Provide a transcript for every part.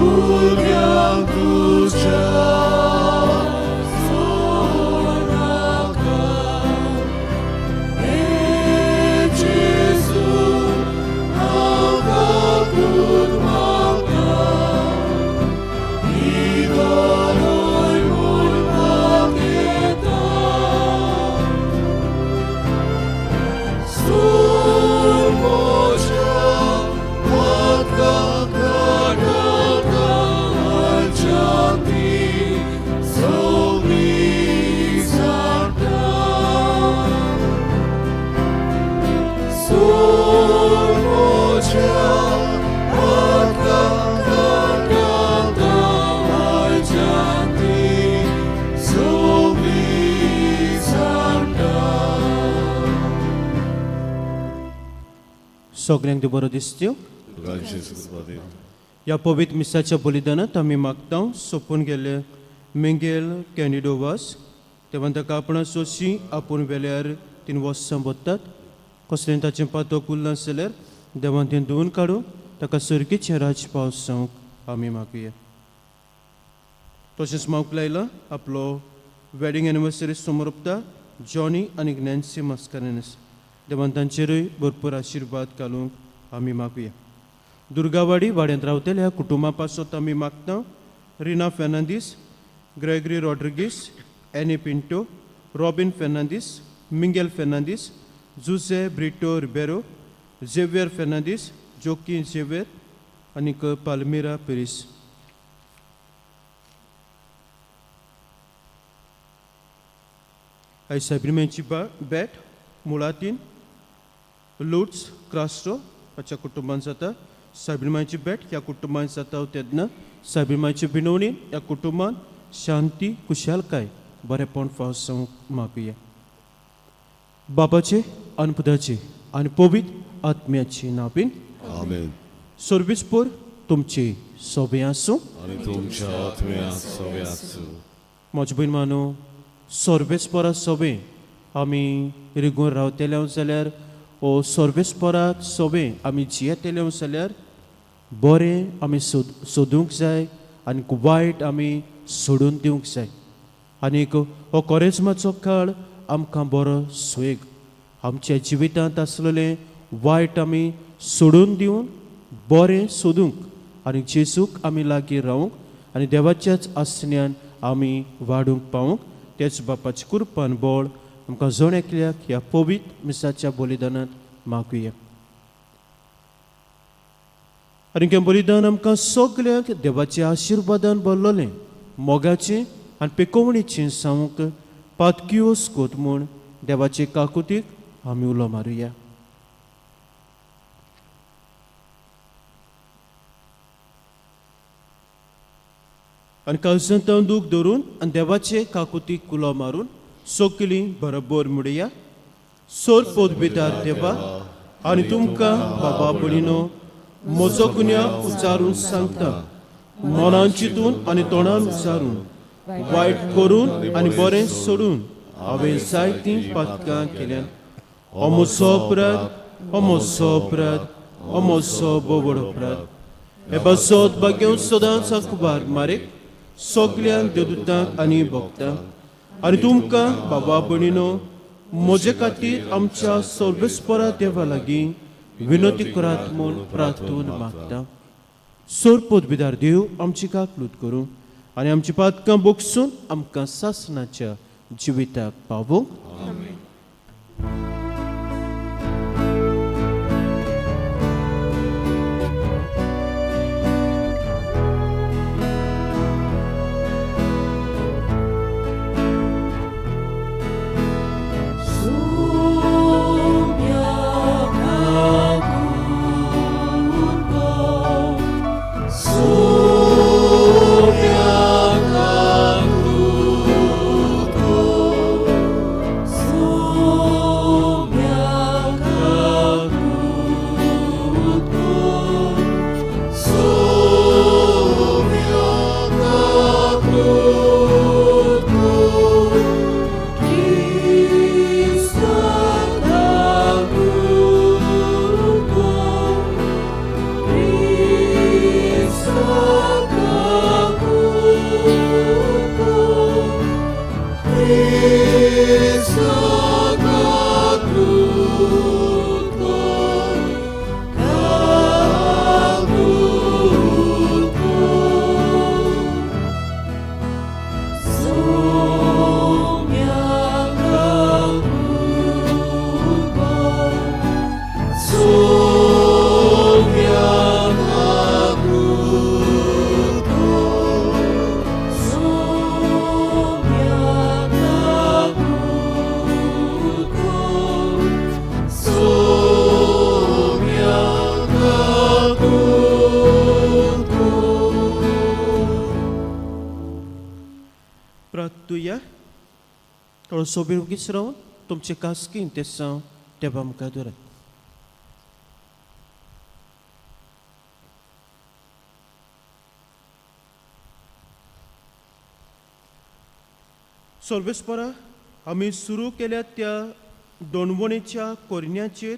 भुरग्यांक तुज्या सोडनाका. हे जेजू, हांव काकूत मागता, ही म्हूण मागता. सूर म्हज्या पातकां काडनाका, आयच्या ती सगळी सांडटा. सूर म्हज्या पातकां काडनाका, आयच्या ती सगळी सांडटा. सगळ्यांक देव बरो दिसत्यो. ह्या पवित्र मिसाच्या बलिदानांत आमी मागता सोंपून गेल्ले मिंगेल कॅन्डिडो वास, तेव्हा ताका आपणा सोशी आपूण वेल्यार तीन वर्सां बदतात. कसलें ताचें पातक उरलां जाल्यार देवान तें धुवून काडूं, ताका सर्गीचें राज पावस जावंक आमी मागुया. तशेंच मागूंक लायला आपलो वेडींग एनिवर्सरी समर्पता जॉनी आनी नॅन्सी मस्करेनस, देवान तांचेरूय भरपूर आशिर्वाद घालूंक आमी मागुया. दुर्गावाडी वाड्यांत रावतल्या कुटुंबा पासत आमी मागता Rina Fernandes, Gregory Rodrigues, Annie Pinto, Robin Fernandes, Mingel Fernandes, Jose Brito Ribeiro, Xavier Fernandes, Joaquim Xavier आनीक पालमिरा पेरीस. आयज सायबिणीची बेट मुळातीन लुट्स क्रास्ट्रो हाच्या कुटुंबान जाता. सायबिणमायची भेट ह्या कुटुंबान जाता तेन्ना सायबिणमायची विनवणी ह्या कुटुंबान शांती, खुशालकाय, बरेपण फावस जावंक मागुया. बाबाचे आनी पुताचे आनी पवित्र आत्म्याची नांवान. आमेन. सर्वीसपूर तुमची सोबें आसूं. आनी तुमच्या आत्म्यात सोबे आसूं. म्हजे भयण मानो, सर्वेस्परा सोबें आमी रिगून रावतले जाल्यार ओ सर्वेस्पराक सोबें आमी जियेतले जाल्यार बरें आमी सोदूंक जाय आनी वायट आमी सोडून दिवंक जाय. आनीक हो कोरेज्माचो काळ आमकां बरो सुयेग आमच्या जिवितांत आसलेलें वायट आमी सोडून दिवन बरें सोदूंक आनी जेजूक आमी लागीं रावंक आनी देवाच्याच आसण्यान आमी वाडूंक पावूंक तेच बापाचे कुरपान बळ आमकां जण एकल्याक ह्या पवित्र मिसाच्या बलिदानांत मागुया. आनी हें बलिदान आमकां सगल्यांक देवाच्या आशिर्वादान भरलेलें मोगाचें आनी पेकोवणीचें सांगूंक पातकियोस कोत म्हूण देवाचे काकुतीक आमी उलो मारुया. आनी काळजांत दूख धरून आनी देवाचे काकुतीक उलो मारून सगलीं बरोबर म्हणया. सोर पदवीदार देवा, आनी तुमकां बाबा भयणीनो म्हजो गुन्यांव उच्चारून सांगता, मनान चिंतून आनी तोंडान उच्चारून, वायट करून आनी बरें सोडून हांवें जायतीं पातकां केल्यात. हो म्हजो अपराध, हो म्हजो अपराध, हो म्हजो बोवड अपराध. हे पासत भाग्य सदांच अखबार मारेक सगल्यांक देवदूतांक आनी भक्तांक आनी तुमकां बाबा भयणीनो म्हजे खातीर आमच्या सर्वेस्परा देवा लागीं विनवती करात म्हूण प्रार्थून मागता. सोर पदवीदार देव आमची काकलूत करूं आनी आमची पातकां बोगसून आमकां सासणाच्या जिविताक पावोवंक. Sobiacacuto, प्रार्थुया. थोडो सोबीर वगीच रावन तुमचे खासगी इंतेसांव देवा मुखार दवरात. सर्वेस्परा, आमी सुरू केल्या त्या दोणवणेच्या कोरन्याचेर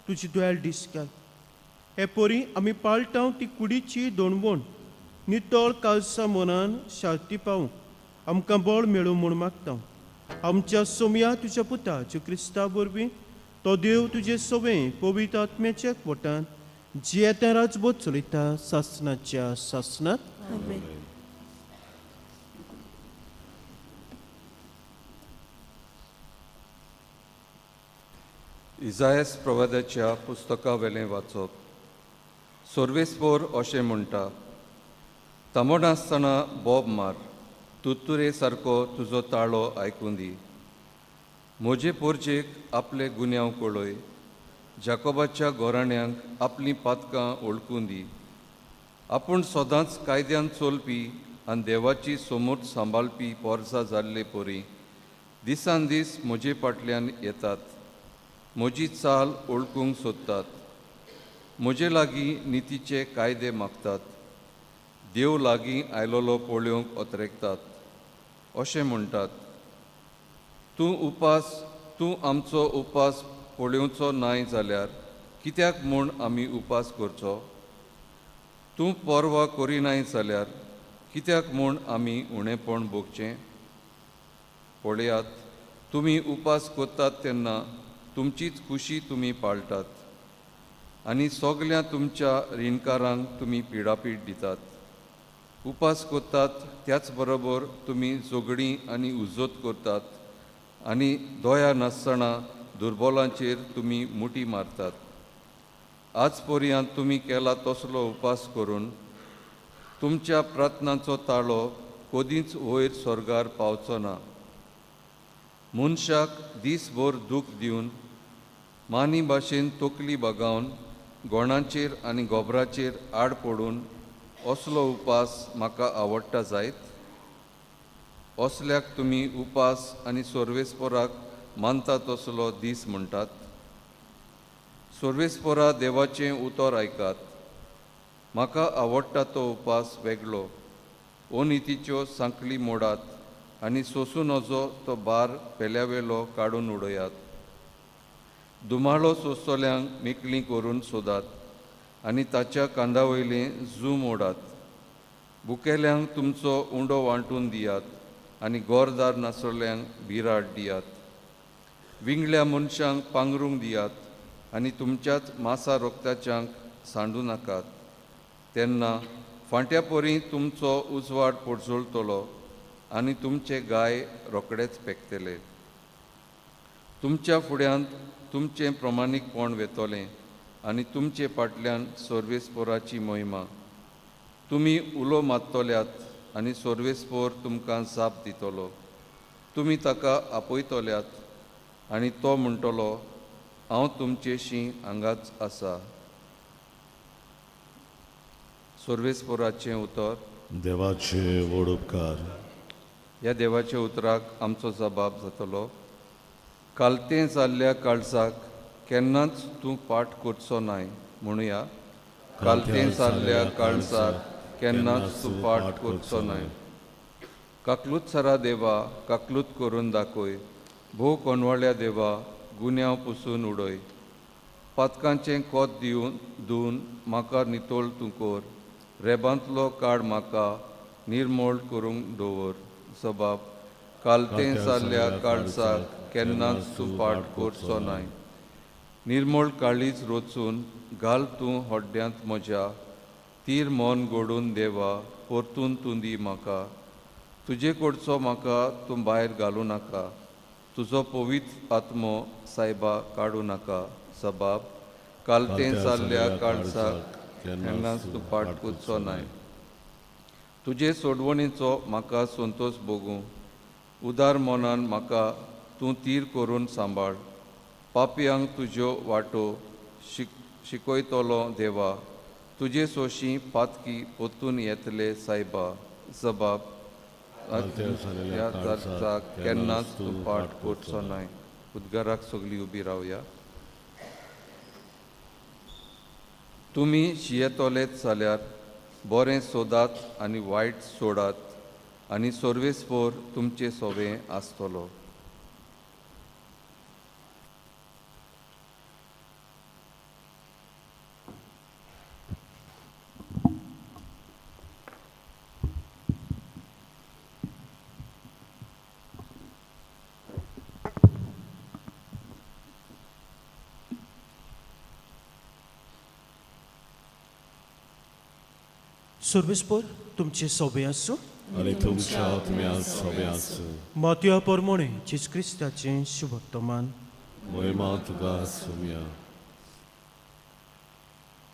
तुजी दोयाळ दीस घाल. हे परी आमी पाळटाव ती कुडीची दोणवण नितळ कालसा मनान शांती पावूंक आमकां बळ मेळूं म्हूण मागता. आमच्या सोमया तुज्या पुता ज्यो क्रिस्ता वरवीं तो देव तुजे सवे पवित्र आत्म्याच्या वटान जियेता राजबोध चलयता सासनाच्या सासनात. आमेन. इजायस प्रवादाच्या पुस्तका वेलें वाचप. सोर्वेस्पोर अशें म्हणटा, तांबोनासतना बोब मार, तुत्तुरे सारको तुजो ताळो आयकूं दी. म्हजे पोरजेक आपले गुन्यांव कळय, जाकोबाच्या गोराण्यांक आपलीं पातकां वळखूं दी. आपूण सदांच कायद्यान चलपी आनी देवाची समूर्त सांबाळपी पोरसां जाल्ले परी दिसान दीस म्हजे फाटल्यान येतात, म्हजी चाल वळखूंक सोदतात, म्हजे लागीं नितीचे कायदे मागतात, देव लागीं आयलोलो पळोवंक अत्रेकतात. अशें म्हणटात, तूं उपास तूं आमचो उपास पळोवचो नाय जाल्यार कित्याक म्हूण आमी उपास करचो? तूं पर्वा करिनाय जाल्यार कित्याक म्हूण आमी उणेपण भोगचें? पळयात, तुमी उपास करतात तेन्ना तुमचीच खुशी तुमी पाळटात आनी सगल्या तुमच्या रिणकारांक तुमी पिडापीड दितात. उपास करतात त्याच बरोबर तुमी झगडीं आनी उजोत करतात आनी दया नासतना दुर्बोलांचेर तुमी मुठी मारतात. आज पर्यंत तुमी केला तसलो उपास करून तुमच्या प्रार्थनांचो ताळो कदींच वयर स्वर्गार पावचो ना. मनशाक दीसभर दूख दिवन मानी भाशेन तकली बागावन गोणाचेर आनी गोबराचेर आड पडून असलो उपास म्हाका आवडटा जायत? असल्याक तुमी उपास आनी सोर्वेस्पोराक मानता तसलो दीस म्हणटात. सोर्वेस्पोरा देवाचें उतर आयकात. म्हाका आवडटा तो उपास वेगळो, अनितीच्यो सांकळी मोडात आनी सोंसूं नजो तो भार पेल्यावेलो काडून उडयात. दुमाळो सोंसतल्यांक मेकळीं करून सोदात आनी ताच्या कांदा वयलें जू मोडात. बुकेल्यांक तुमचो उंडो वांटून दियात आनी गोरदार नासलेल्यांक बिराड दियात. विंगळ्या मनशांक पांगरूंक दियात आनी तुमच्याच मासा रोगताच्यांक सांडूं नाकात. तेन्ना फांट्या परी तुमचो उजवाड पोडजोळटलो आनी तुमचे गाय रोखडेच पेकतले. तुमच्या फुड्यांत तुमचें प्रमाणीकपण वेतलें आनी तुमचे फाटल्यान सोर्वेस्पोराची मोहिमा. तुमी उलो मारतल्यात आनी सोर्वेस्पोर तुमकां जाप दितलो. तुमी ताका आपयतल्यात आनी तो म्हणटलो, हांव तुमचेशी हांगाच आसा. सोर्वेस्पोराचें उतर. देवाचे व्हड उपकार. ह्या देवाच्या उतराक आमचो जबाब जातलो. कालतें जाल्ल्या काळजाक केन्नाच तूं पाठ करचो नाय म्हणुया. कालतें जाल्ल्या काळजाक केन्नाच तूं पाठ करचो नाय. काकलूत सरा देवा, काकलूत करून दाखय. भोव कोनवाळ्या देवा, गुन्यांव पुसून उडय. पातकांचें कोत दिवन धुवन म्हाका नितळ तूं कर. रेबांतलो काड म्हाका निर्मोळ करूंक दवर. जबाब, कालतें जाल्ल्या काळजाक केन्नाच तूं पाठ करचो नाय. निर्मळ काळीज रोचून घाल तूं हड्ड्यांत म्हज्या. तीर मन गोडून देवा, परतून तूं दी म्हाका. तुजे कडचो म्हाका तूं भायर घालूं नाका. तुजो पवित्र आत्मो सायबा काडूं नाका. जबाब, कालतें जाल्ल्या काळजाक केन्नाच तूं पाठ करचो नाय. तुजे सोडवणीचो म्हाका संतोश भोगूं. उदार मनान म्हाका तूं तीर करून सांबाळ. पापयांक तुज्यो वाटो शिकयतलो देवा. तुजे सोशी पातकी परतून येतले सायबा. जबाब, आल्तेर जालेल्या ह्या काळजाक केन्नाच तूं फाट करचो नाय. उद्गाराक सगळीं उबी रावया. तुमी शियेतलेच जाल्यार बरें सोदात आनी वायट सोडात आनी सर्वेस्पोर तुमचे सोबें आसतलो. सर्वेस्पोर तुमचे सोबे आसूं आनी तुमच्या आत्म्यात सोबे आसूं. मातया परमोणे जेजू क्रिस्ताचें शुभवर्तमान. मोहिमा तुका सुमया.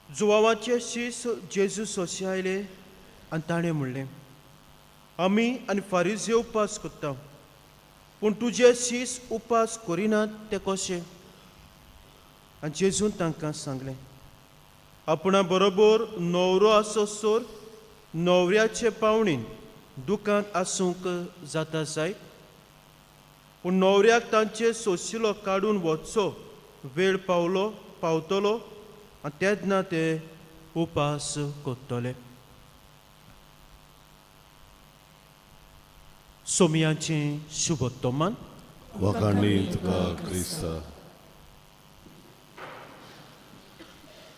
जुवावाचे शीस जेजू सोशे आयले आनी ताणें म्हणलें, आमी आनी फारीजे उपास करता, पूण तुजे शीस उपास करिनात ते कशे? आनी जेजून तांकां सांगलें, आपणा बरोबर न्हवरो आसोसर न्हवऱ्याचे पावणीन दुकांत आसूंक जाता जायत, पूण न्हवऱ्याक तांचे सोशिलो काडून वचचो वेळ पावलो पावतलो आनी तेन्ना ते उपास करतले. सोमयाचें शुभोत्तमान. वाखाणणी तुका क्रिस्ता.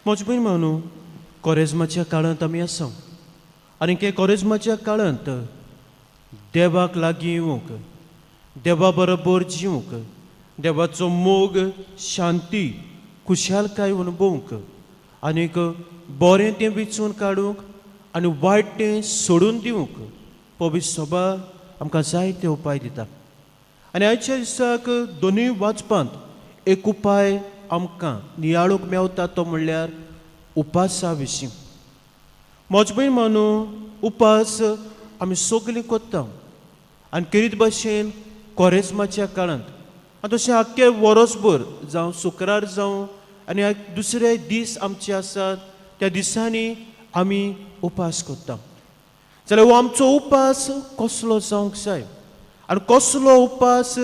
म्हजे भयण भावनो, कोरेजमाच्या काळांत आमी आसा आनी हे कोरेजमाच्या काळांत देवाक लागीं येवंक, देवा बरोबर जिवंक, देवाचो मोग, शांती, खुशालकाय अनुभवंक आनीक बरें तें विचून काडूंक आनी वायट तें सोडून दिवंक पवित्र सभा आमकां जायते उपाय दिता. आनी आयच्या दिसाक दोनूय वाचपांत एक उपाय आमकां नियाळूंक मेवता तो म्हणल्यार उपासा विशीं. म्हज भयण मानू, उपास आमी सगलीं करता आनी करीत भाशेन कोरेजमाच्या काळांत आनी तशें आख्खें वरोसभर जावं शुक्रार जावं आनी दुसरे दीस आमचे आसात त्या दिसांनी आमी उपास करता. जाल्यार हो आमचो उपास कसलो जावंक जाय आनी कसलो उपास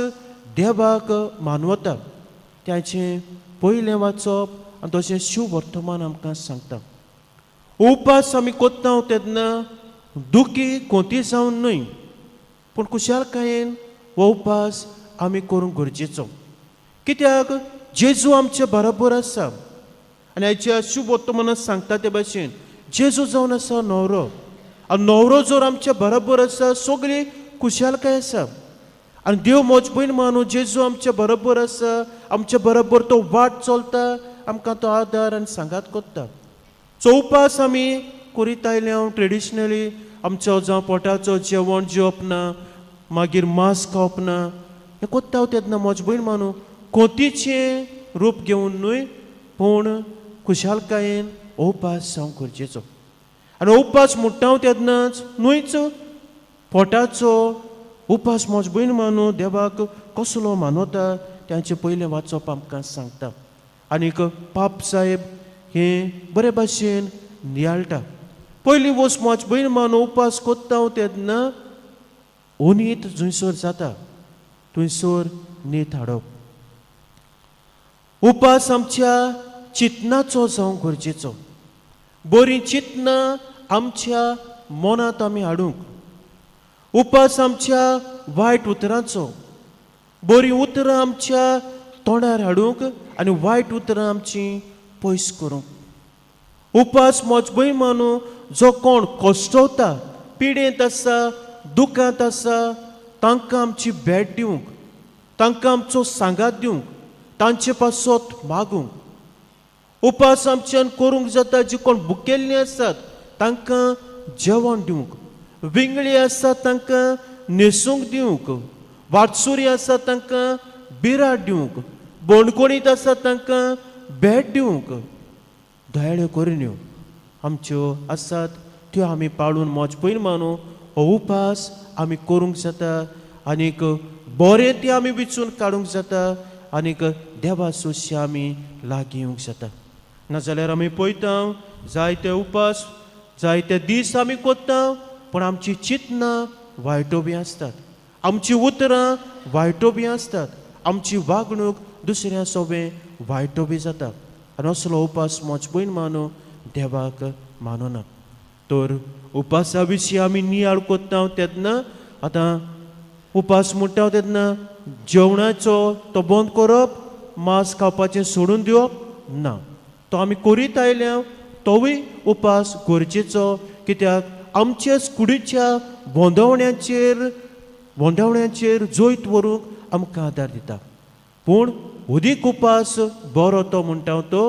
देवाक मानवता ताचें पयलें वाचप आनी तशें शिव वर्तमान आमकां सांगता. उपास आमी करता तेन्ना दुखी कोती जावन न्हय, पूण खुशालकायेन हो उपास आमी करूंक गरजेचो, कित्याक जेजू आमचे बरोबर आसा. आनी आयच्या शुभ वर्तमानात सांगता ते भाशेन जेजू जावन आसा न्हवरो, आनी न्हवरो जर आमच्या बरोबर आसा सगळी खुशालकाय आसा. आनी देव म्हज भयण मानू जेजू आमच्या बरोबर आसा, आमच्या बरोबर तो वाट चलता, आमकां तो आदार आनी सांगात करता. चौपास आमी करीत आयले हांव ट्रेडिशनली आमचो जावं पोटाचो जेवण जेवप ना, मागीर मांस खावप ना, हें कोत्ता तेन्ना म्हज भयण मानू कोतीचें रूप घेवन न्हय, पूण खुशालकायेन उपास जावंक गरजेचो. आनी उपास म्हणटा हांव तेन्नाच न्हयच पोटाचो उपास म्हज भयण मानू देवाक कसलो मानवता तांचें पयलें वाचप आमकां सांगता. आनीक पाप साहेब हें बरे भाशेन नियाळटा. पयलीं वच म्हज भयण मानू उपास करता हांव तेन्ना ओनीत जंयसर जाता थंयसर नीत हाडप. उपास आमच्या चिंतनाचो जावंक गरजेचो. बरीं चिंतनां आमच्या मनांत आमी हाडूंक. उपास आमच्या वायट उतरांचो, बरीं उतरां आमच्या तोंडार हाडूंक आनी वायट उतरां आमचीं पयस करूंक. उपास म्हज भयण मानू जो कोण कश्टवता, पिडेंत आसा, दुखांत आसा, तांकां आमची भेट दिवंक, तांकां आमचो सांगात दिवंक, तांचे पासत मागूंक. उपास आमच्यान करूंक जाता जी कोण भुकेल्लीं आसात तांकां जेवण दिवंक, विंगळी आसात तांकां न्हेसूंक दिवंक, वाटसुरी आसात तांकां बिराड दिवंक, बणकोणीत आसात तांकां भेट दिवंक. दयाळ्यो करण्यो आमच्यो आसात त्यो आमी पाळून म्हज पयर मानू हो उपास आमी करूंक जाता आनीक बरें तें आमी विचून काडूंक जाता आनीक देवा सोशी आमी लागीं येवंक जाता. नाजाल्यार आमी पळयता जायते उपास जायते दीस आमी करता, पूण आमची चिंतनां वायटो बी आसतात, आमची उतरां वायटो बी आसतात, आमची वागणूक दुसऱ्या सोबें वायटो बी जाता. आनी असलो उपास म्हज भयण मानू देवाक मानना. तर उपासा विशीं आमी नियाळ कोत्ता तेन्ना आतां उपास म्हणटा तेन्ना जेवणाचो तो बंद करप, मांस खावपाचें सोडून दिवप ना, तो आमी करीत आयल्या तोवूय उपास गरजेचो. कित्याक आमच्याच कुडीच्या भोंदवण्याचेर जैत व्हरूंक आमकां आदार दिता. पूण उदीक उपास बरो तो म्हणटा तो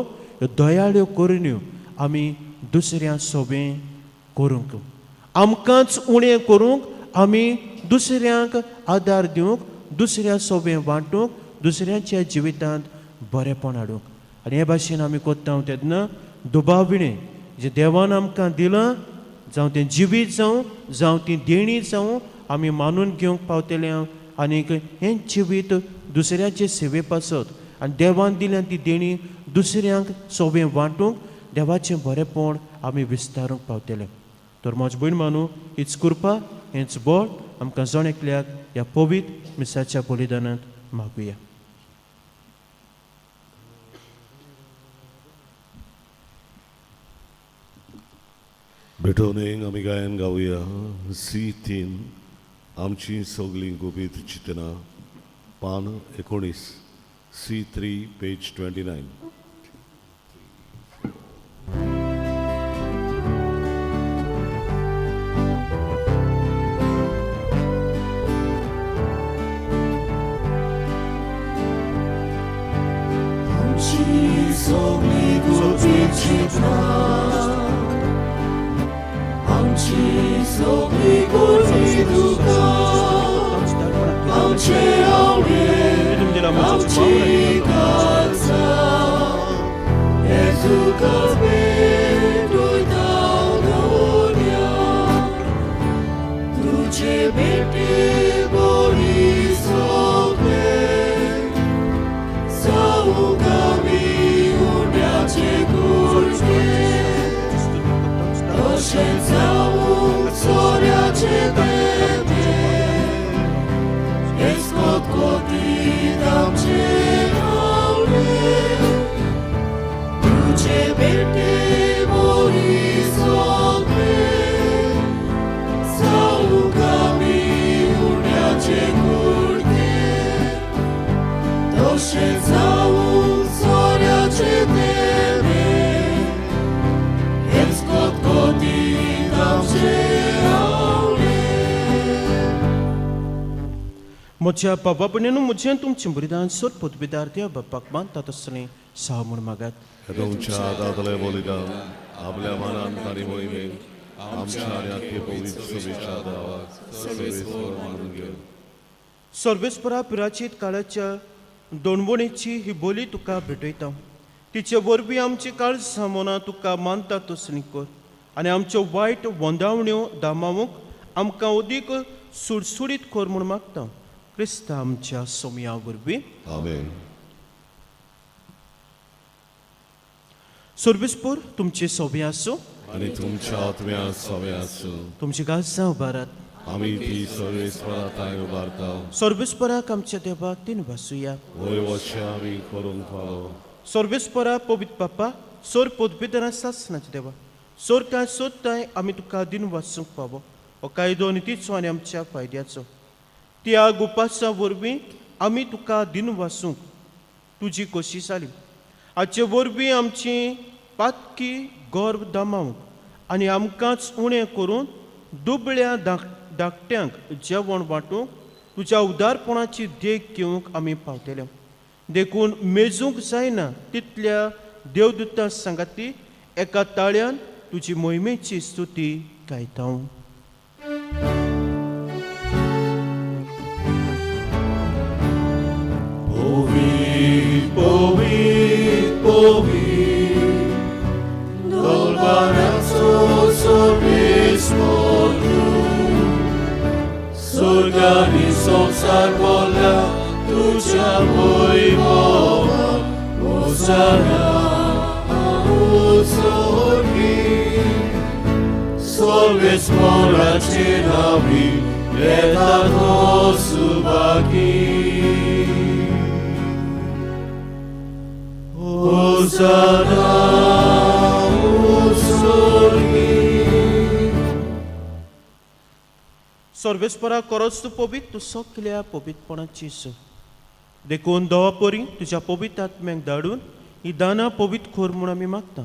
दयाळ्यो करण्यो आमी दुसऱ्या सोबें करूंक, आमकांच उणें करूंक, आमी दुसऱ्यांक आदार दिवंक, दुसऱ्या सोबें वांटूंक, दुसऱ्यांच्या जिवितांत बरेपण हाडूंक. आनी हे भाशेन आमी कोत्ता तेन्ना दुबाविणें जें देवान आमकां दिलां, जावं तें जिवीत जावं, जावं ती देणी जावं, आमी मानून घेवंक पावतले. आनीक हें जिवीत दुसऱ्याचे सेवे पासत आनी देवान दिल्या ती देणी दुसऱ्यांक सोबें वांटूंक देवाचें बरेपण आमी विस्तारूंक पावतले. तर म्हज भयण मानू हीच कृपा, हेंच बळ आमकां जण एकल्याक ह्या पवित्र मिसाच्या बलिदानांत मागुया. भेटोवन आमी गायन गावया सी 3 आमची सगळीं गुपीत चिंतना, पान 19, सी 3 पेज 29. आमची सगळीं गुपीत चिंतना, आमची सगळीं गोडी दुकां, आमचे आवडे, आमची काळजां, येजूका भेटयता दोन्या, तुजे भेटे बरी सगळे, जावंक आमी उण्याचे कुडके, तशें जावंक सोऱ्याचे तेंपे, हेच कोतकोतीत आमचे आवडे, तुजे भेटे बरी सगळे, जावंक आमी उण्याचे कुडके, तशें जावंक सोऱ्याचे तेंपे, हेच कोतकोतीत आमचे आवडे. म्हज्या बाबा भयणीनो, म्हजें तुमचें बलिदान सोद पदवीदार देव बापाक मानता तसलें साव म्हूण मागात. तुमच्या हातांतलें बलिदान आपल्या मनान आनी मोहिमेन आमच्या आनी आख्खे पवित्र सभेच्या देवाक सर्वेस्पर मानून घेवन. सर्वेस्परा पिराचीत काळाच्या दोणवणेची ही बोली तुका भेटयता. तिचे वरवीं आमची काळजां मनां तुका मानता तसलीं कर आनी आमच्यो वायट वंदावण्यो दामावूंक आमकां अदीक सुडसुडीत कर म्हूण मागता, क्रिस्ता आमच्या सोमया वरवीं. आमेन. सर्वेस्पर तुमचे सोबे आसूं आनी तुमच्या आत्म्या सोबे आसूं. तुमची काळजां उबारात. आमी ती सर्वेस्परा थांय उबारता. सर्वेस्पराक आमच्या देवाक तीन वासुया. वय वशें आमी करूंक फावो. सर्वेस्परा पवित्र बापा, सोर पदवेदारां सासणाचे देवा, सोर काय सोदताय आमी तुका दिन वाचूंक फावो हो कायदो नितीचो आनी आमच्या फायद्याचो. त्या उपासा वरवीं आमी तुका दिन वाचूंक तुजी कोशीश जाली. हाचे वरवीं आमची पातकी गर्व दमावंक आनी आमकांच उणें करून दुबळ्या धाकट्यांक जेवण वांटूंक तुज्या उदारपणाची देख घेवंक आमी पावतले. देखून मेजूंक जायना तितल्या देवदूता सांगाती एका ताळ्यान तुजी मोहिमेची स्तुती गायता. पवित्र, पवित्र, पवित्र, दरबाराचो सर्वेस्पर तूं, स्वर्ग आनी संवसार भरला तुज्या वैभवान. होसाना स्वर्गी, सर्वेस्पराचे नांवी येता तो सुबाकी होसाना उत्सर्गी सर्वेस्परा करच तूं पवित्र तूं सगल्या पवित्रपणाची सो देखून देवा परी तुज्या पवित्र आत्म्याक धाडून ही दानां पवित्र कर म्हूण आमी मागता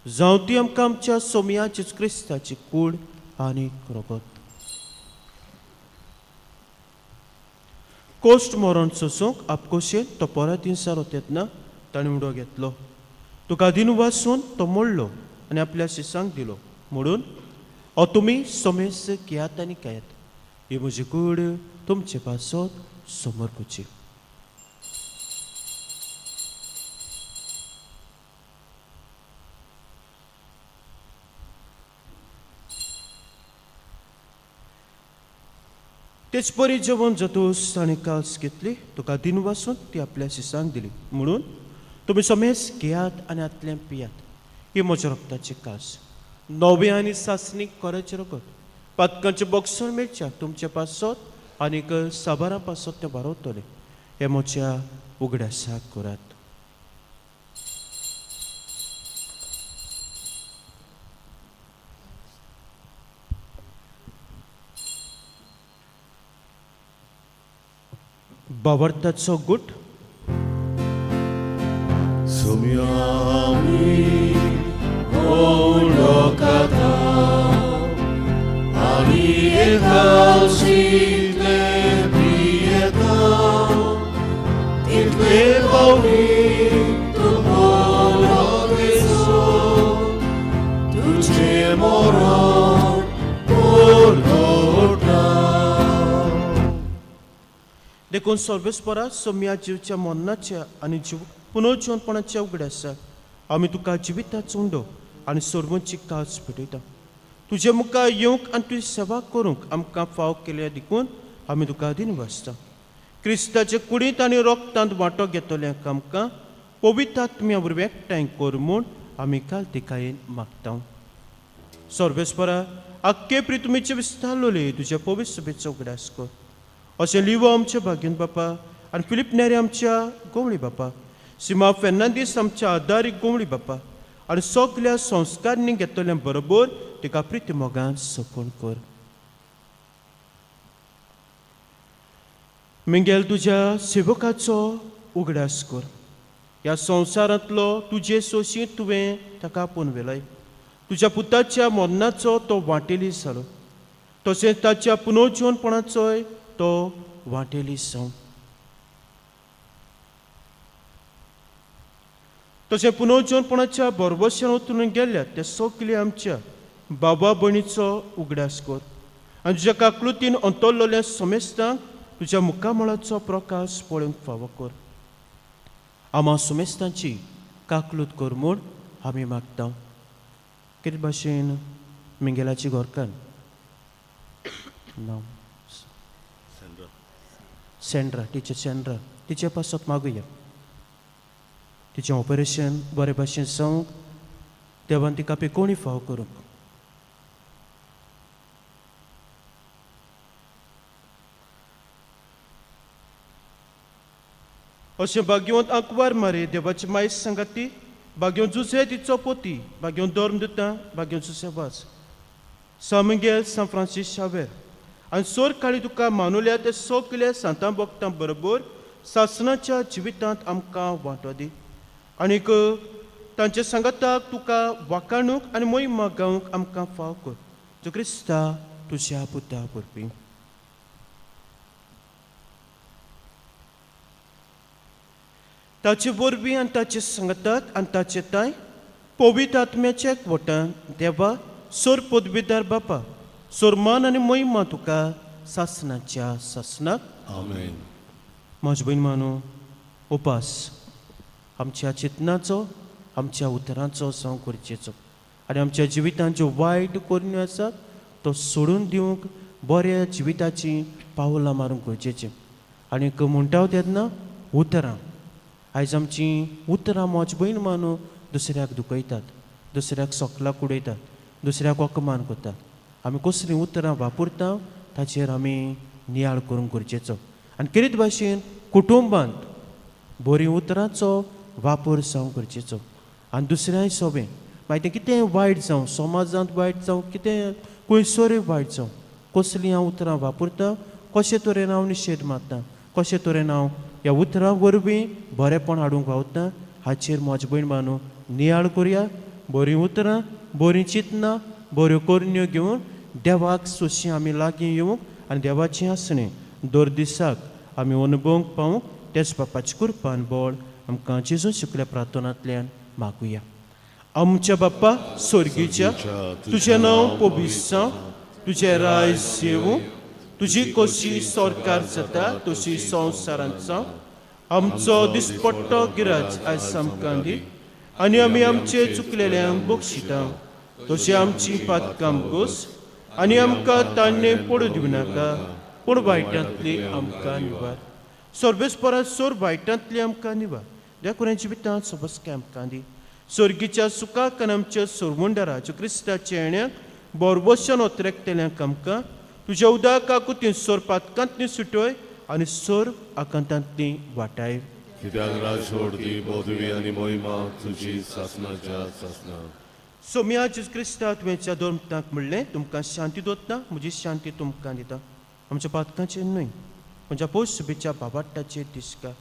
जावं ती आमकां आमच्या सोमया जेजू क्रिस्ताची कूड आनी रगत कोश्ट मरण सोसूंक आपकोशेन तो परत दिसारो तेतना ताणें उडो घेतलो तुका दिन वासून तो मोडलो आनी आपल्या शिसांक दिलो म्हणून ओ तुमी समेस्त घेयात आनी खायात ही म्हजी कूड तुमचे पासत समर्पूची. तेच परी जेवण जातूस ताणें कास घेतली तुका दिन वासून ती आपल्या शिसांक दिली म्हणून तुमी समेस घेयात आनी आतलें पियात ही म्हज्या रक्ताची कास नवे आनी सासणीक कोराचें रगत पातकांचें बक्षण मेळच्या तुमचे पासत आनीक साबारां पासत तें बारवतलें हें म्हज्या उगडासाक करात. बावडताचो गुट सोम्यामी ओलोकाता आनी एकाशितले प्रियता तितले पावली तूं मोरो तुझे मोरो पोरगोटा. देखून सर्वेस्परा सोम्या जिवच्या मरणाच्या आनी जीव पुनर्जिवनपणाच्या उगडासा आमी तुका जिविताचो उंडो आनी सर्वांची कास भेटयता. तुजे मुखार येवंक आनी तुजी सेवा करूंक आमकां फाव केल्या देखून आमी तुका अधीन वाचता. क्रिस्ताचे कुडींत आनी रोगतांत वांटो घेतल्यांक आमकां पवित्र आत्म्या वरवीं एकठांय कर म्हूण आमी काल तिकायेन मागता. सर्वेस्परा आख्खे प्रितुमीचे विस्तारलोले तुज्या पवित्र सभेचो उगडास कर. अशें लिवो आमच्या भाग्यन बापा आनी फिलीप नेरे आमच्या गोवळी बापा, सीमा फेर्नांदीस आमच्या आदारीक गोवळी बापा आनी सगल्या संस्कारांनी घेतल्या बरोबर तिका प्रिती मोगान सपण कर. मिंगेल तुज्या सेवकाचो उगडास कर. ह्या संवसारांतलो तुजे सोशी तुवें ताका आपोवन व्हेलाय. तुज्या पुताच्या मरणाचो तो वांटेली जालो तशेंच ताच्या पुनर्जिवनपणाचोय तो वांटेली जावं. तशें पुनर्जिवनपणाच्या बरबशान उतरून गेल्ल्या ते सगळे आमच्या बाबा भयणीचो उगडास कर आनी तुज्या काकलुतीन अंतरलेल्या समेस्तांक तुज्या मुखामळाचो प्रकाश पळोवंक फावो कर. आमा सुमेस्तांची काकलूत कर म्हूण आमी मागता. कितें भाशेन मिंगेलाची घरकान्न नांव सेंड्रा, टिचर सेंड्रा, तिचे पासत मागुया तिचें ऑपरेशन बरे भाशेन जावंक देवान तिका पिकोणी फाव करूंक. अशें भाग्यवंत आंकवार मारे देवाची मायस सांगाती भाग्यवंत जुसे तिचो पोती भाग्यवंत धर्म दिता भाग्यवंत जुसे वास सान मिगेल सान फ्रांसीस शावेर आनी सोर काळी तुका मानुल्या ते सगल्या सांतां भक्तां बरोबर सासणाच्या जिवितांत आमकां वांटो दी आनीक तांचे सांगाताक तुका वाकाणूक आनी मोहिमा गावंक आमकां फाव कर. जो क्रिस्ता तुज्या पुता वरवीं. ताचे वरवीं आनी ताचे सांगाताक आनी ताचे ताय पवित्र आत्म्याच्या एकवटान देवा सोर पदवीदार बापा सोरमान आनी महिमा तुका सासणाच्या सासणाक. आमेन. म्हज भयण मानू उपास आमच्या चिंतनाचो आमच्या उतरांचो जावं गरजेचो आनी आमच्या जिवितांत ज्यो वायट करण्यो आसात तो सोडून दिवंक बऱ्या जिविताची पावलां मारूंक गरजेचें. आनीक म्हणटा तेन्ना उतरां आयज आमचीं उतरां म्हज भयण मानू दुसऱ्याक दुखयतात, दुसऱ्याक सोकलाक उडयतात, दुसऱ्याक अपमान करतात. आमी कसलीं उतरां वापरता ताचेर आमी नियाळ करूंक गरजेचो. आनी कितें भाशेन कुटुंबांत बरीं उतरांचो वापर जावंक गरजेचो. आनी दुसऱ्याय सोबें मागीर तें कितें वायट जावं, समाजांत वायट जावं, कितें खंयसरूय वायट जावं, कसलीं हांव उतरां वापरता, कशे तरेन हांव निशेध मारता, कशे तरेन हांव ह्या उतरां वरवीं बरेंपण हाडूंक पावता, हाचेर म्हजे भयण बांदू नियाळ करुया. बरीं उतरां, बरीं चिंतनां, बऱ्यो करण्यो घेवन देवाक सोशी आमी लागीं येवंक आनी देवाचें आसणें दर दिसाक आमी अनुभवंक पावूंक तेच बापाचे कृपान बळ आमकां जेजू शुक्ल्या प्रार्थनांतल्यान मागुया. आमच्या बाप्पा स्वर्गीच्या, तुजें नांव पवित्र जावं, तुजें राज येवूं, तुजी कशी सरकार जाता तशी संवसारांत जावं. आमचो दिसपट्टो गिराज आयज आमकां दी आनी आमी आमचे चुकलेल्यांक बक्षिता तशी आमची पातकां गोस आनी आमकां तान्ने पडूं दिवं नाका, पूण वायटांतली आमकां निवार. सर्वेस्परा सोर वायटांतली आमकां निवार. देखून जिवितांत सबसके आमकां दी. स्वर्गीच्या सुखाक आनी आमच्या सोरमुंडरा क्रिस्ताच्या येण्याक बोरवशन ओतरेकतल्यांक आमकां तुज्या उदकाकूय सोर पातकांतली सुटय आनी सोर आकांतांतली वाटाय. कित्याक राजवडती पदवी आनी मोहिमा तुजी सासनाच्या सासना. सोम्या जेजू क्रिस्ता तुवेंच्या दोन म्हणलें, तुमकां शांती दोतना म्हजी शांती तुमकां दिता. आमच्या पातकांचेर न्हय, म्हज्या पोश सुबेच्या बाबाट्टाचेर दिसका.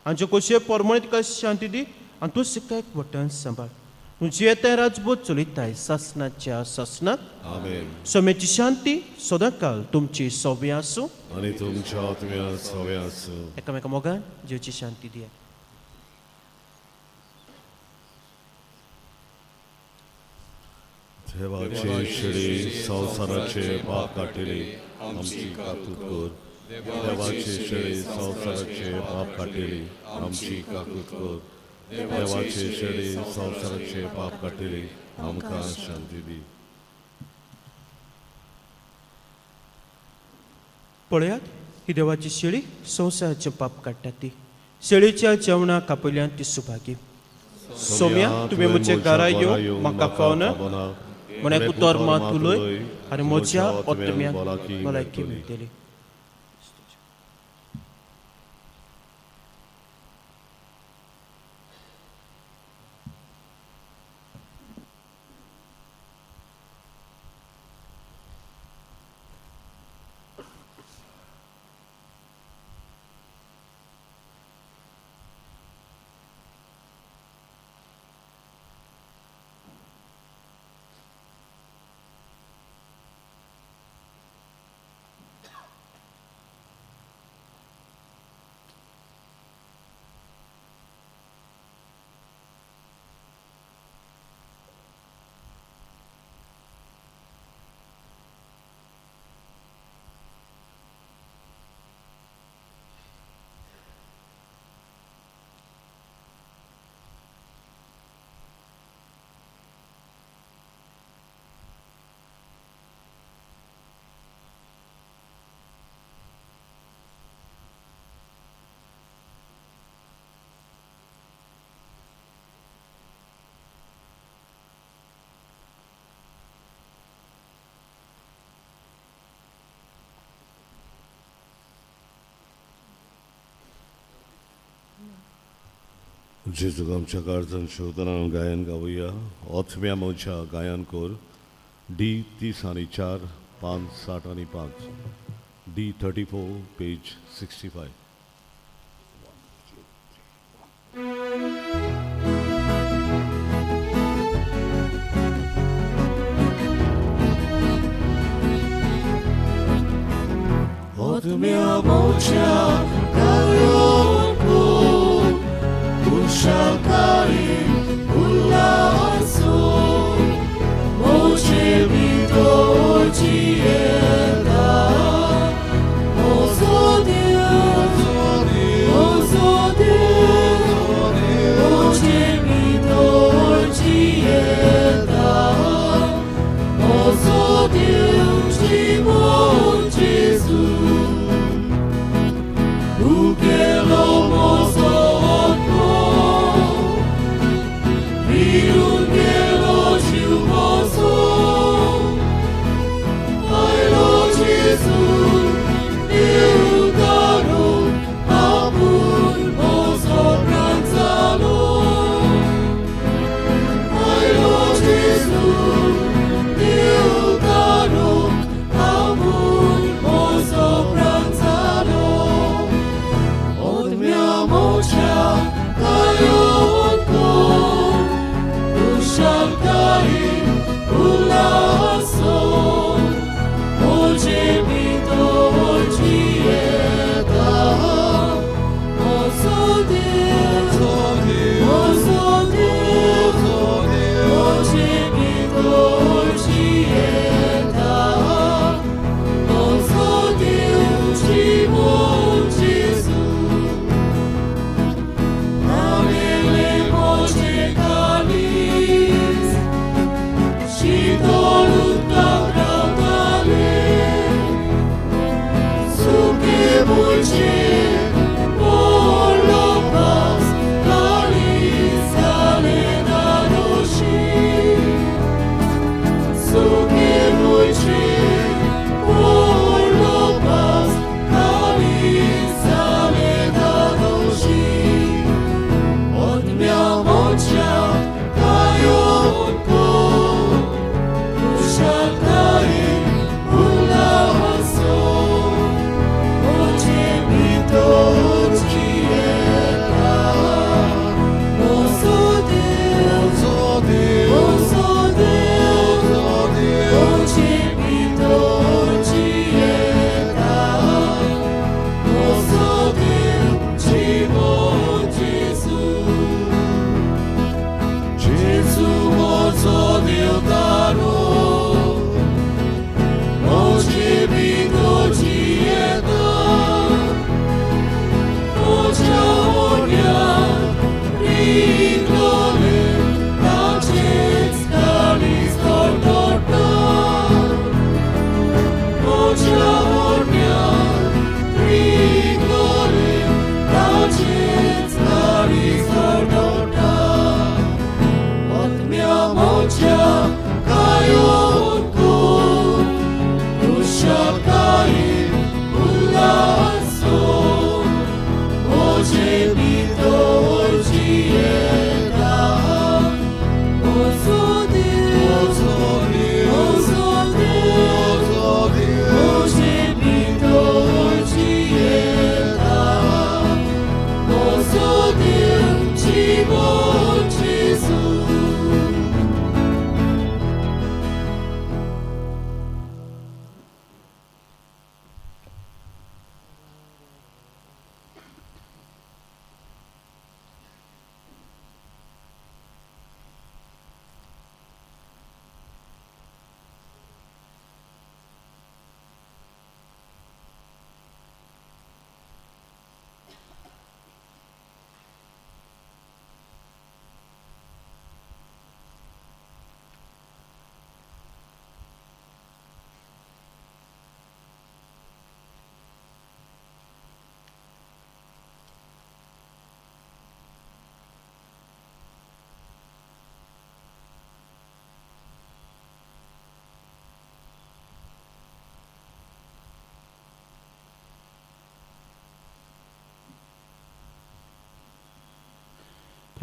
आमचे कोशे पोरमणे तुका शांती दी आनी तूं सिकायक वटन सांबाळ. तूं जियेताय राजबोध चलयताय सासनाच्या सासनाक. आमेन. सोम्याची शांती सदांकाल तुमची सोबी आसूं आनी तुमच्या आत्म्या सवे आसूं. एकामेका मोगान जेवची शांती दिया. देवाचे शेळी संवसाराचे पाप काडटली आमची काकूत कर. देवाचे शेळी संवसाराचे पाप काडटली आमची काकूत कर. देवाचे शेळी संवसाराचे पाप काडटली आमकां शांती दी. पळयात, ही देवाची शेळी संवसाराचें पाप काडटा ती. शेळीच्या जेवणाक आपयल्यान ती सुभागी. सोम्या, तुवें म्हज्या घरा येवंक म्हाका फावना, म्हण एक उतर मात उलय आनी म्हज्या आत्म्याक भलायकी मेळटली. जेजूक आमच्या काळजान शोधना गायन गावया. ओथम्या म्हज्या गायन कर. डी 30 आनी 4, 5 60 आनी 5. डी 34 पेज 65. आत्म्या म्हज्या गायन कर, कुशालकायेन उल्हासो, म्हजे भितर जियेता, म्हजो देव, म्हजो देव, म्हजे भितर जियेता, म्हजो देव, जिवन जेजू. उगेलो म्हजो आत्मो, विरून गेलो जीव म्हजो, आयलो जेजू.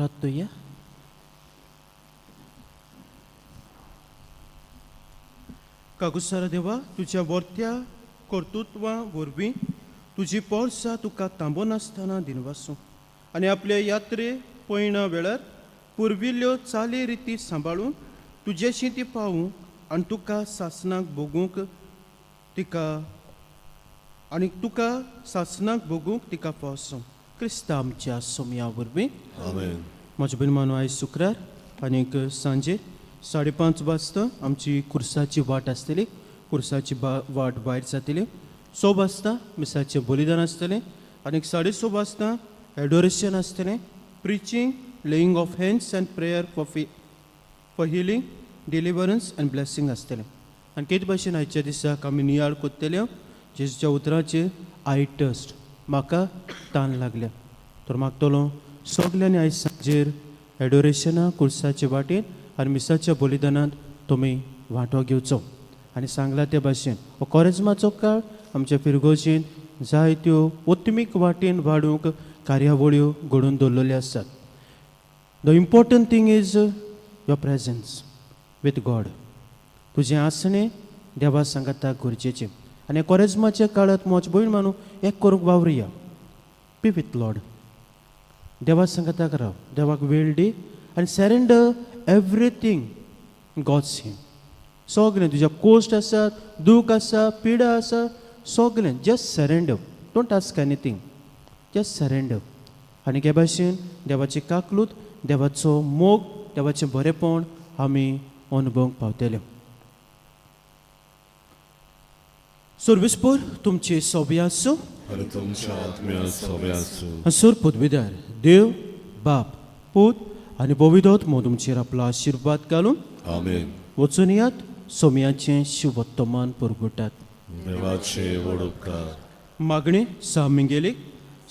प्रार्थुया. काकुसारा देवा, तुज्या वर्त्या कर्तृत्वा वरवीं तुजी पोरसां तुका थांबोनासतना दिनवासूं आनी आपले यात्रे पयणा वेळार पुर्विल्ल्यो चाली रिती सांबाळून तुजेशी ती पावूंक आनी तुका सासनाक भोगूंक तिका आनी तुका सासनाक भोगूंक तिका पावसूं, क्रिस्ता आमच्या सोमया वरवीं. आमेन. म्हज्या भयण, आयज शुक्रार आनीक सांजे 5:30 वाजता आमची कुर्साची वाट आसतली. कुर्साची वाट भायर जातली. 6 वाजता मिसाचें बलिदान आसतलें आनीक 6:30 वाजता एडोरेशन आसतलें. Preaching, laying of hands and prayer for healing, deliverance and blessing आसतलें. आनी केच भाशेन आयच्या दिसाक आमी नियाळ कोत्तले जेजूच्या उतराचेर, I thirst, म्हाका तान लागल्या. तर मागतलो सगल्यांनी आयज सांजेर एडोरेशना कुर्साचे वाटेन आनी मिसाच्या बलिदानांत तुमी वांटो घेवचो. आनी सांगला ते भाशेन हो कोरेज्माचो काळ आमच्या फिरगोजेन जायत्यो उत्मीक वाटेन वाडूंक कार्यावळ्यो घडोवन दवरलेल्यो आसात. The important thing is your presence with God. तुजें आसणें देवा सांगाता गरजेचें. आनी कोरेज्माच्या काळांत म्हज भयण मानू एक करूंक वावरुया. बी विथ लॉर्ड. देवा सांगाताक राव, देवाक वेळ दी आनी सरेंडर एवरीथींग गॉड्स हिम. सगळें तुज्या कोश्ट आसा, दूख आसा, पिडा आसा, सगळें just surrender. Don't ask anything, just surrender. आनी हे भाशेन देवाची काकलूत, देवाचो मोग, देवाचें बरेपण आमी अनुभवूंक पावतले. सर्वेस्पोर तुमचे सोबी आसूं. आनी तुमच्या आत्म्या सोबे आसूं. सर पदवीदार देव बाप, पूत आनी पवित्र तुमचेर आपलो आशिर्वाद घालून. आमेन. वचून यात, सोम्याचें शिवोत्तमान पुरगुटात. देवाचे व्हड उपकार. मागणें सामिंगेलीक.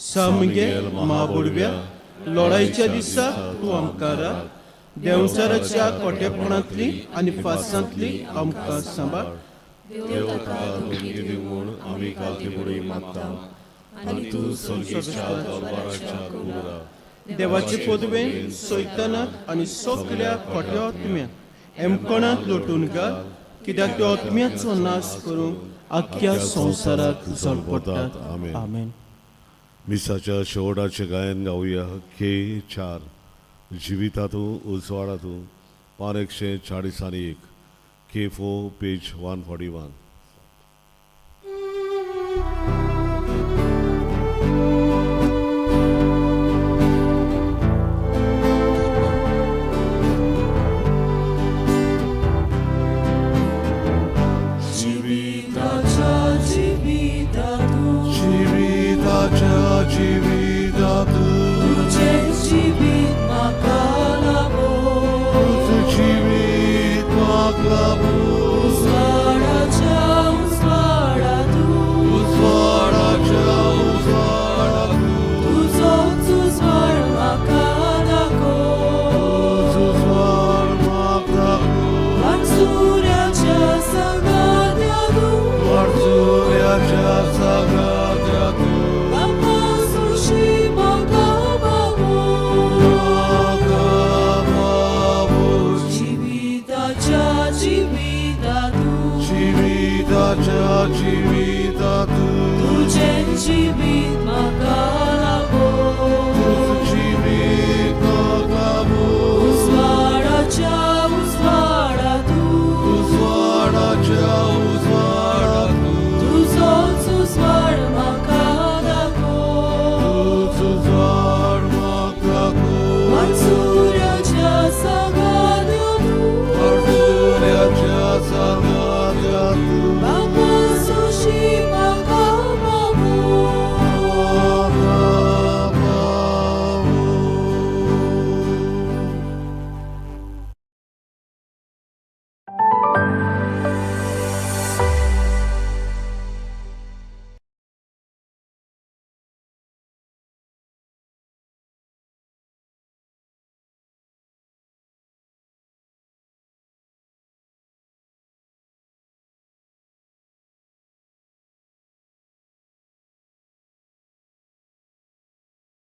सामिंगेल म्हाबोडव्या, लोडायच्या दिसा तूं आमकां राख. देंवचाराच्या कोटेपणांतली आनी फासांतली आमकां सांबाळ. देव तुका देणगी दिवं म्हूण आमी कालती मागता आनी तूं सर्गीच्या दरबाराच्या कुमरा देवाचे पदवेन सैतानाक आनी सगल्या खोट्या आत्म्याक एमकोणांत लोटून घाल, कित्याक त्या आत्म्याचो नाश करूंक आख्ख्या संवसाराक जळपडटात. आमेन. आमेन. मिसाच्या शेवटाचें गायन गावया. के 4, जिवितातूं उजवाडातूं, पान 141, K 4, page 141. जिविताच्या जिवितातूं, जिविताच्या जिवितातूं, तुजें जिवीत म्हाका लाभो. तुजें जिवीत म्हाका लाभो. उजवाडाच्या उजवाडातूं, उजवाडाच्या उजवाडातूं, तुजोच उजवाड म्हाका दाखोव. तुजो उजवाड म्हाका दाखोव. वाटसुऱ्याच्या सांगात्यातूं, वाटसुऱ्याच्या सांगात्यातूं, बापा सुशी म्हाका पावोव. म्हाका पावोव. जिविताच्या जिवितातूं, जिविताच्या जिवितातूं, तुजें जिवीत म्हाका